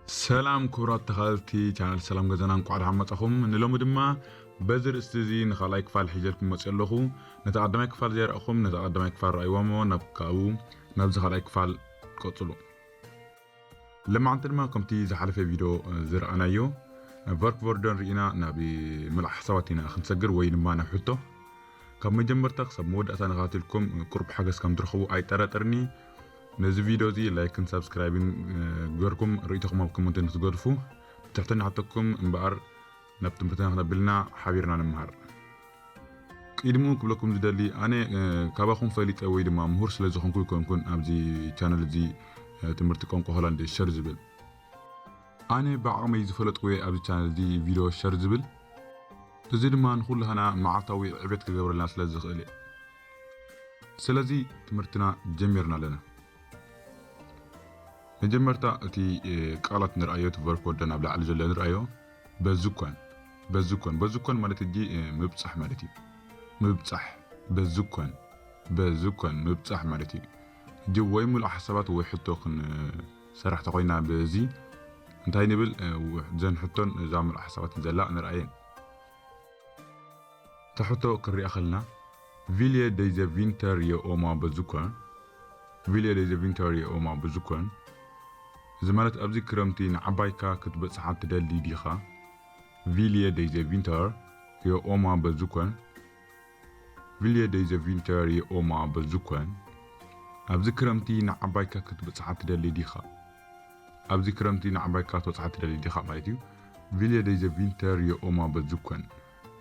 ሰላም ክቡራት ተኸታተልቲ ቻነል ሰላም ገዛና፣ እንቋዕ ደሓን መጻኹም። ንሎሚ ድማ በዚ ርእስቲ እዚ ንኻልኣይ ክፋል ሒዘልኩም መጽእ ኣለኹ። ነቲ ቀዳማይ ክፋል ዘይረኣኹም ነቲ ቀዳማይ ክፋል ረኣይዎ እሞ ናብ ካብኡ ናብዚ ካልኣይ ክፋል ቀጽሉ። ለማዕንቲ ድማ ከምቲ ዝሓለፈ ቪድዮ ዝረኣናዮ ቨርክ ቨርደን ርኢና ናብ ምልኣት ሓሳባት ኢና ክንሰግር ወይ ድማ ናብ ሕቶ። ካብ መጀመርታ ክሳብ መወዳእታ ንኻትልኩም ቁሩብ ሓገዝ ከም ትረኽቡ ኣይጠራጠርኒ። ነዚ ቪድዮ እዚ ላይክን ሳብስክራይብን ገርኩም ርእይቶኹም ኣብ ኮመንት ንክትገድፉ ብትሕትና ሓተኩም እምበኣር ናብ ትምህርትና ክነብልና ሓቢርና ንምሃር። ቅድሙ ክብለኩም ዝደሊ ኣነ ካባኹም ፈሊጠ ወይ ድማ ምሁር ስለ ዝኾንኩ ይኮንኩን ኣብዚ ቻነል እዚ ትምህርቲ ቋንቋ ሆላንድ ሸር ዝብል። ኣነ ብዓቕመይ ዝፈለጥኩ እየ ኣብዚ ቻነል እዚ ቪድዮ ሸር ዝብል። እዚ ድማ ንኹላህና መዓልታዊ ዕቤት ክገብረልና ስለ ዝኽእል እየ። ስለዚ ትምህርትና ጀሚርና ኣለና። መጀመርታ እቲ ቃላት ንርኣዮ፣ እቲ ቨርክ ወርደን ኣብ ላዕሊ ዘሎ ንርኣዮ። በዝኮን በዝኮን በዝኮን ማለት እጂ ምብጻሕ ማለት እዩ። ምብጻሕ በዝኮን በዝኮን ምብጻሕ ማለት እዩ። እጂ ወይ ምሉእ ሓሳባት ወይ ሕቶ ክንሰራሕ ተኾይና በዚ እንታይ ንብል? ዘን ሕቶን እዛ ምሉእ ሓሳባትን ዘላ ንርኣየን። እታ ሕቶ ክንሪኣ ከለና ቪልየ ደይዘ ቪንተር የኦማ በዝኮን፣ ቪልየ ደይዘ ቪንተር የኦማ በዝኮን፣ እዚ ማለት ኣብዚ ክረምቲ ንዓባይካ ክትበጽሓ ትደሊ ዲኻ? ቪልየ ደይዘ ቪንተር የኦማ በዝኮን፣ ቪልየ ደይዘ ቪንተር የኦማ በዝኮን፣ ኣብዚ ክረምቲ ንዓባይካ ክትበጽሓ ትደሊ ዲኻ? ኣብዚ ክረምቲ ንዓባይካ ክትበጽሓ ትደሊ ዲኻ ማለት እዩ። ቪልየ ደይዘ ቪንተር የኦማ በዝኮን፣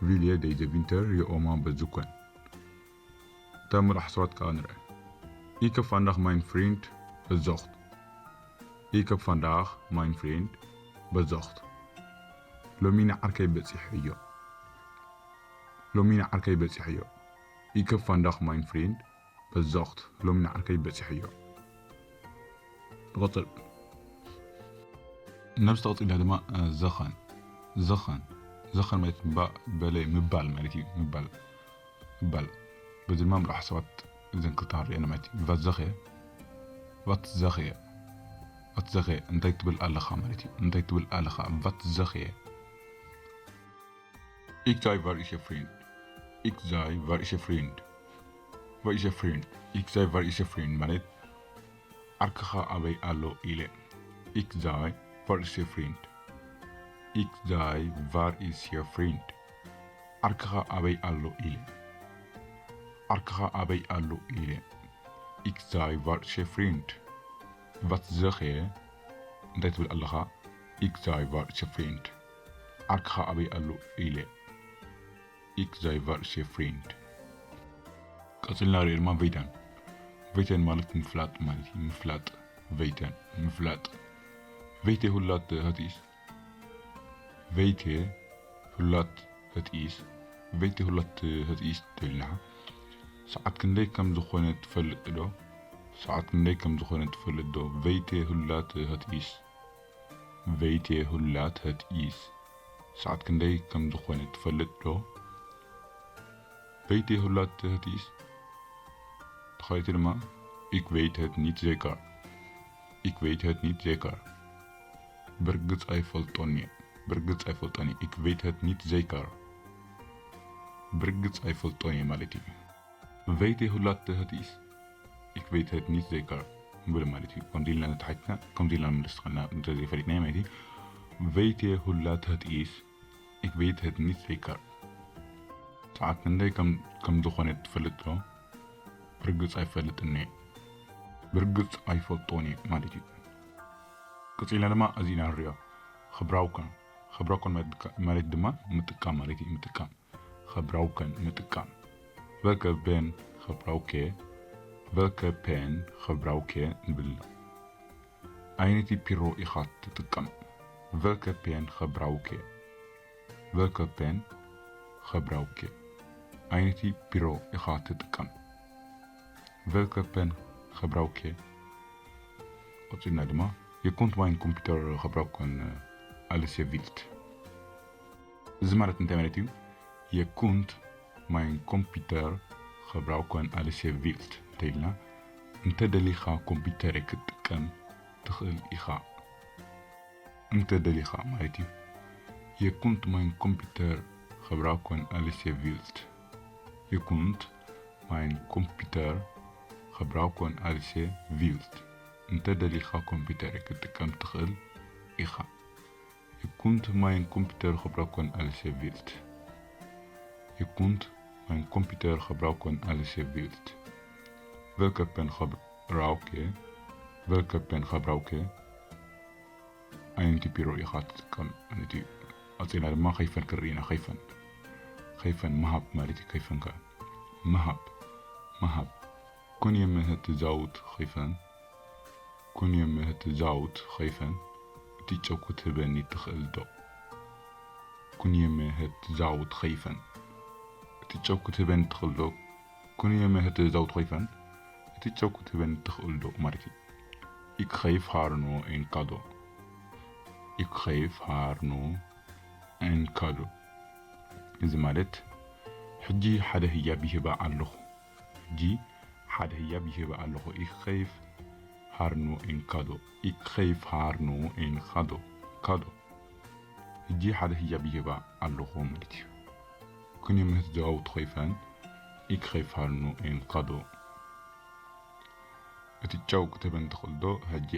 ቪልየ ደይዘ ቪንተር የኦማ በዝኮን። እታ ምሉእ ሓሳባት ከኣ ንርአ። ኢከ ፋንዳኽ ማይን ፍሪንድ በዞኽት። ኢከ ፋንዳኽ ማይን ፍሪንድ በዞኽት። ሎሚ ንዓርከይ በጺሐዮ። ሎሚ ንዓርከይ በጺሐዮ። ኢከ ፋንዳኽ ማይን ፍሪንድ በዞኽት። ሎሚ ንዓርከይ በጺሐዮ። ንቐጽል። ነብስ ተቐጺልና ድማ ዘኸን። ዘኸን። ዘኸን ማለት እምባ በለ ምባል ማለት እዩ። ምባል። ምባል። በዚ ድማ ምሉእ ሓሳባት እዘን ክልተ ክንሪአን ማለት እዩ። ቫት ዘኸ፣ ቫት ዘኸ፣ ቫት ዘኸ እንታይ ትብል ኣለኻ ማለት እዩ። እንታይ ትብል ኣለኻ? ቫት ዘኸ። Ik zei waar is je vriend? Ik zei waar is je vriend? Waar is je vriend? Ik zei waar is je vriend ማለት ዓርክኻ ኣበይ ኣሎ ኢለ። Ik zei waar is je vriend? Ik zei waar is je vriend? ዓርክኻ ኣበይ ኣሎ ኢለ። ዓርክኻ ኣበይ ኣሎ ኢለ። Ik zei waar is je vriend? Wat zeg je? እንታይ ትብል ኣለኻ? Ik zei waar is je vriend? ዓርክኻ ኣበይ ኣሎ ኢለ። Ik zei waar is je vriend? ቀጺልና ንሪኦ ድማ ቨይተን። ቨይተን ማለት ምፍላጥ ማለት እዩ። ምፍላጥ። ቨይተን። ምፍላጥ። Weet je hoe laat het is? Weet je hoe laat het is? Weet je hoe laat het is? ትብልና። ሰዓት ክንደይ ከም ዝኾነ ትፈልጥ ዶ? ሰዓት ክንደይ ከም ዝኾነ ትፈልጥ ዶ? Weet je hoe laat het is? Weet je hoe laat het is? ሰዓት ክንደይ ከም ዝኾነ ትፈልጥ ዶ? Weet je hoe laat het is? ተኻሊቱ ድማ Ik weet het niet zeker. Ik weet het niet zeker. ብርግጽ ኣይፈልጦን እየ። ብርግጽ ኣይፈልጦን እየ። Ik weet het niet zeker. ብርግጽ ኣይፈልጦን እየ ማለት እዩ። Weet je hoe laat het is? Ik weet het niet zeker. ንብል ማለት እዩ። ከምዚ ኢልና ንተሓቲትና ከምዚ ኢልና ንምልስ ትኽእልና እንተዘይፈሊጥናዮ ማለት እዩ። Weet je hoe laat het is? Ik weet het niet zeker. ሰዓት ክንደይ ከም ዝኾነ ትፈልጥ ዶ? ብርግጽ ኣይፈልጥን እየ። ብርግጽ ኣይፈልጦን እየ ማለት እዩ። ቀጺልና ድማ እዚ ኢና ንሪኦ። ኽብራውከን። ኽብራውከን ማለት ድማ ምጥቃም ማለት እዩ። ምጥቃም። ኽብራውከን ምጥቃም። Welke pen gebruik je? Welke pen gebruik je ንብል። ኣየነይቲ ፒሮ ኢኻ ትጥቀም? Welke pen gebruik je? Welke pen gebruik je? ኣየነይቲ ፒሮ ኢኻ ትጥቀም? Welke pen gebruik je? ቀጺልና ድማ Je kunt mijn computer gebruiken als je wilt. እዚ ማለት እንታይ ማለት እዩ? Je kunt mijn computer gebruiken als je wilt እንተኢልና እንተደሊኻ ኮምፒተረይ ክትጥቀም ትኽእል ኢኻ። እንተ ደሊኻ ማለት እዩ። Ihr könnt mein Computer gebruiken als ihr wollt. Ihr könnt mein Computer gebruiken als ihr wollt. እንተ ደሊኻ ኮምፒውተር ክትጥቀም ትኽእል ኢኻ። Ihr könnt mein Computer gebruiken als ihr wollt. Ihr könnt mein Computer gebruiken als ihr wollt. Welke pen gebruik je? Welke pen gebruik je? ኣየነይቲ ቢሮ ኢኻ ትጥቀም ማለት እዩ። ቀፂልና ድማ ከይፈን ክርኢ ኢና። ከይፈን ከይፈን ምሃብ ማለት እዩ። ከይፈን ከ ምሃብ ምሃብ። Kun je me het zout geven? Kun je me het zout geven? እቲ ጨው ክትህበኒ ትኽእል ዶ? Kun je me het zout geven? እቲ ጨው ክትህበኒ ትኽእል ዶ? Kun je me het zout geven? እቲ ጨው ክትህበኒ ትኽእል ዶ ማለት እዩ። Ik geef haar nu een cadeau. Ik geef haar nu een cadeau. እዚ ማለት ሕጂ ሓደ ህያብ ይህባ ኣለኹ። ሕጂ ሓደ ህያብ ይህባ ኣለኹ። Ik geef haar nu een cadeau. Ik geef haar nu een cadeau. Cadeau። ሕጂ ሓደ ህያብ ይህባ ኣለኹ ማለት እዩ። Kun je me het zout geven? Ik geef haar nu een cadeau. እቲ ጨው ክትህበኒ ትኽእል ዶ? ሕጂ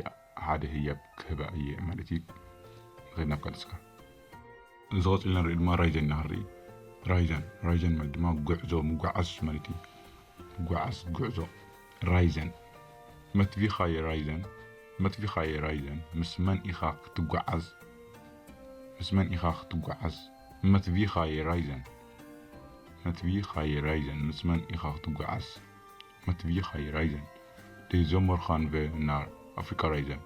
ሓደ ህያብ ክህባ እየ ማለት እዩ። ንኸይድ ናብ ካልእ ስካ። እዚ ቀፂልና ንሪኢ ድማ ራይዘን ኢና ክንርኢ። ራይዘን ራይዘን ማለት ድማ ጉዕዞ ምጓዓዝ ማለት እዩ። ምጓዓዝ ጉዕዞ። ራይዘን መትቪኻየ ራይዘን መትቪኻየ ራይዘን ምስ መን ኢኻ ክትጓዓዝ? ምስ መን ኢኻ ክትጓዓዝ? መትቪኻየ ራይዘን መትቪኻየ ራይዘን ምስ መን ኢኻ ክትጓዓዝ? Met wie ga je reizen? Deze zomer gaan we naar Afrika reizen.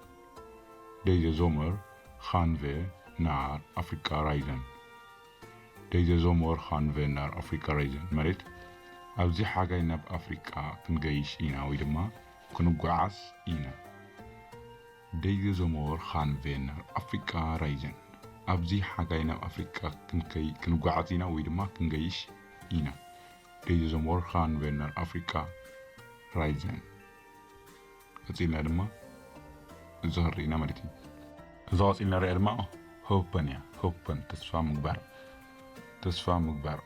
Deze zomer gaan we naar Afrika reizen. Deze zomer gaan we naar Afrika reizen. ማለት ኣብዚ ሓጋይ ናብ ኣፍሪቃ ክንገይሽ ኢና ወይ ድማ ክንጓዓዝ ኢና። Deze zomer gaan we naar Afrika reizen. ኣብዚ ሓጋይ ናብ ኣፍሪቃ ክንከይ ክንጓዓዝ ኢና ወይ ድማ ክንገይሽ ኢና። Deze zomer gaan we naar Afrika reizen. ቀፂልና ድማ እዚ ክንርኢ ኢና ማለት እዩ። እዛ ቀፂልና ሪኣ ድማ hopen እያ። Hopen ተስፋ ምግባር። ተስፋ ምግባር።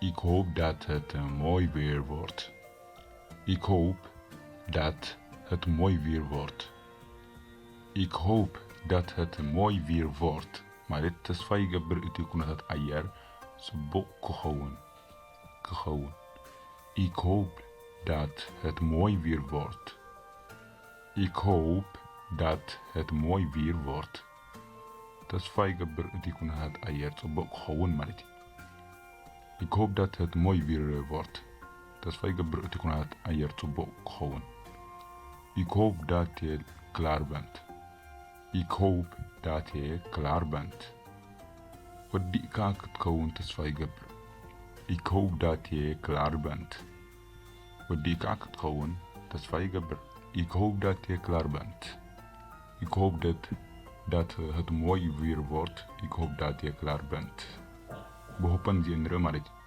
Ik hoop dat het mooi weer wordt. Ik hoop dat het mooi weer wordt. Ik hoop dat het mooi weer wordt. ማለት ተስፋ ይገብር እቲ ኩነታት ኣየር ጽቡቕ ክኸውን። ክኸውን። Ik hoop dat het mooi weer wordt. Ik hoop dat het mooi weer wordt. ተስፋ ይገብር እቲ ኩነታት ኣየር ጽቡቕ ክኸውን ማለት እዩ። Ik hoop dat het mooi weer wordt. ተስፋ ይገብር እቲ ኩነታት ኣየር ጽቡቕ ክኸውን። Ik hoop dat je klaar bent. Ik hoop dat je klaar bent. ወዲእካ ክትከውን ተስፋ ይገብር። Ik hoop dat je klaar bent. ወዲእካ ክትከውን ተስፋ ይገብር። Ik hoop dat je klaar bent. Ik hoop dat, dat het mooi weer wordt. Ik hoop dat je klaar bent. ብሆፐን እዚኦ ንርኢ ማለት እዩ።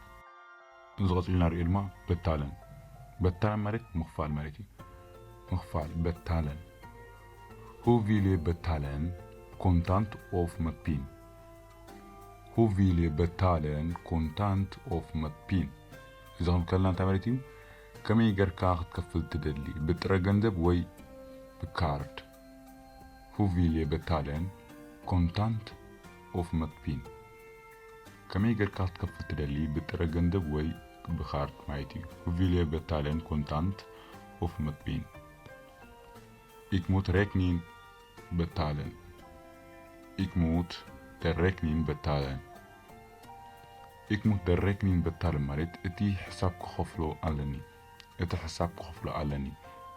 እዚ ቀፂልና ንሪኦ ድማ በታለን። በታለን ማለት ምኽፋል ማለት እዩ። ምኽፋል በታለን። Hoe wil je betalen? Contant of met pin? Hoe wil je betalen? Contant of met pin? እዚ ክንብል ከለና እንታይ ማለት እዩ? ከመይ ጌርካ ክትከፍል ትደሊ? ብጥረ ገንዘብ ወይ ብካርድ? Hoe wil je betalen? Contant of met pin? ከመይ ጌርካ ክትከፍል ትደሊ? ብጥረ ገንዘብ ወይ ብካርድ ማለት እዩ። Hoe wil je betalen? Contant of met pin? Ik moet rekening betalen. Ik moet de rekening betalen. Ik moet de rekening betalen ማለት እቲ ሕሳብ ክኸፍሎ ኣለኒ። እቲ ሕሳብ ክኸፍሎ ኣለኒ።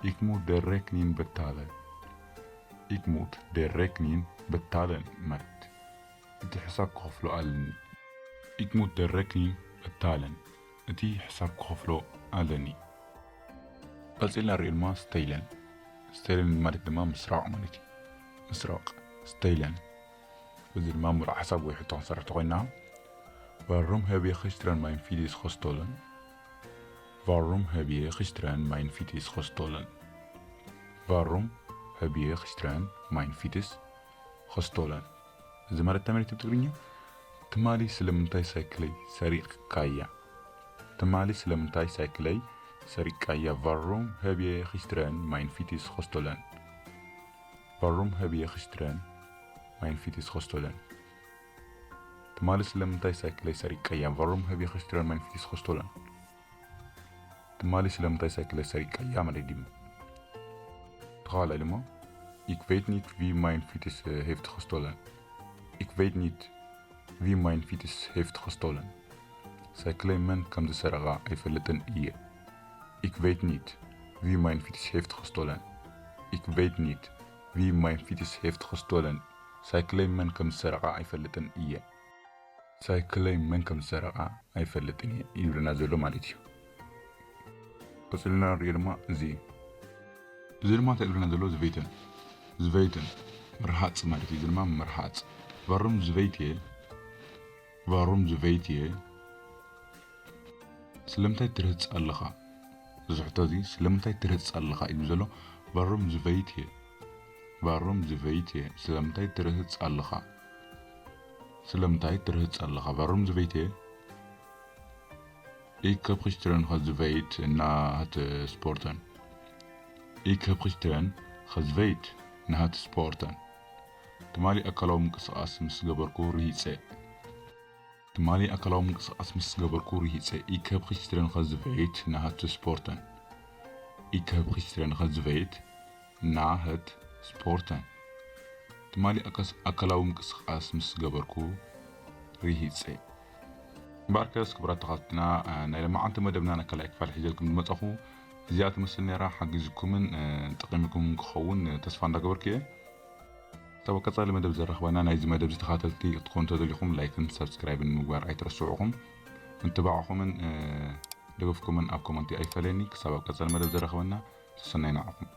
Ik moet de rekening betalen. Ik moet de rekening betalen ማለት እቲ ሕሳብ ክኸፍሎ ኣለኒ። Ik moet de rekening betalen. እቲ ሕሳብ ክኸፍሎ ኣለኒ። ቀፂልና ንሪኦ ድማ stelen። Stelen ማለት ድማ ምስራቕ ማለት እዩ። ምስራቕ። Stelen። እዚ ድማ ምሉእ ሓሳብ ወይ ሕቶ ክንሰርሕ ተኾይና፣ Waarom heb je gisteren mijn fiets gestolen? Waarom heb je gisteren mijn fiets gestolen? Waarom heb je gisteren mijn fiets gestolen? እዚ ማለት እንታይ ማለት እዩ ብትግርኛ? ትማሊ ስለምንታይ ሳይክለይ ሰሪቕካያ? ትማሊ ስለምንታይ ሳይክለይ ሰሪቕካያ? Warum habe ich gestern mein Fitis gestohlen? Warum habe ich gestern mein Fitis gestohlen? ትማሊ ስለምንታይ ሳይክለይ ሰሪቕካያ? Warum habe ich gestern mein Fitis gestohlen? ትማሊ ስለምንታይ ሳይክለይ ሰሪቕካያ ማለት ድዩ? ተኻላ ድማ Ik weet niet wie mijn fiets eh, heeft gestolen. Ik weet niet wie mijn fiets heeft gestolen. ሳይክለይ መን ከም ዝሰረቓ ኣይፈልጥን እየ። Ik weet niet wie mijn fiets heeft gestolen. Ik weet niet wie mijn fiets heeft gestolen. ሳይክለይ መን ከም ዝሰረቓ ኣይፈልጥን እየ። ሳይክለይ መን ከም ዝሰረቓ ኣይፈልጥን እየ ይብለና ዘሎ ማለት እዩ። ቀፂልና ንሪኦ ድማ እዚ እዩ። እዚ ድማ እንታይ ይብለና ዘሎ? ዝቨይተን ዝቨይተን ምርሃፅ ማለት እዩ። እዚ ድማ ምርሃፅ። Warum zweite? Warum zweite? ስለምንታይ ትርህፅ ኣለኻ? እዚ ሕቶ እዚ ስለምንታይ ትርህፅ ኣለኻ እዩ ዘሎ። Warum zweite? Warum zweite? ስለምንታይ ትርህፅ ኣለኻ? ስለምንታይ ትርህፅ ኣለኻ? Warum zweite? Ik heb gisteren gezweet na het eh, sporten. Ik heb gisteren gezweet na het sporten. ትማሊ ኣካላዊ ምንቅስቓስ ምስ ገበርኩ ርሂፀ። ትማሊ ኣካላዊ ምንቅስቓስ ምስ ገበርኩ ርሂፀ። Ik heb gisteren gezweet na het sporten. Ik heb gisteren gezweet na het sporten. ትማሊ ኣካስ- ኣካላዊ ምንቅስቓስ ምስ ገበርኩ ርሂፀ። እምበኣርከስ ክቡራት ተኸታተልትና፣ እ፣ ናይ ለማዓንቲ መደብና ናይ ካልኣይ ክፋል ሒዘልኩም ዝመፀኹ እዚኣ ትመስል ነይራ። ሓጊዝኩምን እ፣ ጠቒምኩም ክኸውን እ፣ ተስፋ እንዳገበርኩ እየ። ክሳብ ኣብ ቀፃሊ መደብ ዘራኽበና፣ ናይዚ መደብ ዝተኻተልቲ ክትኮኑ ተደሊኹም ላይክን ሳብስክራይብን ምግባር ኣይትረስዑኹም። ምትባዕኹምን እ፣ ደገፍኩምን ኣብ ኮመንቲ ኣይፈለኒ። ክሳብ ኣብ ቀፃሊ መደብ ዘራኽበና ሰሰናይ ንዓኹም።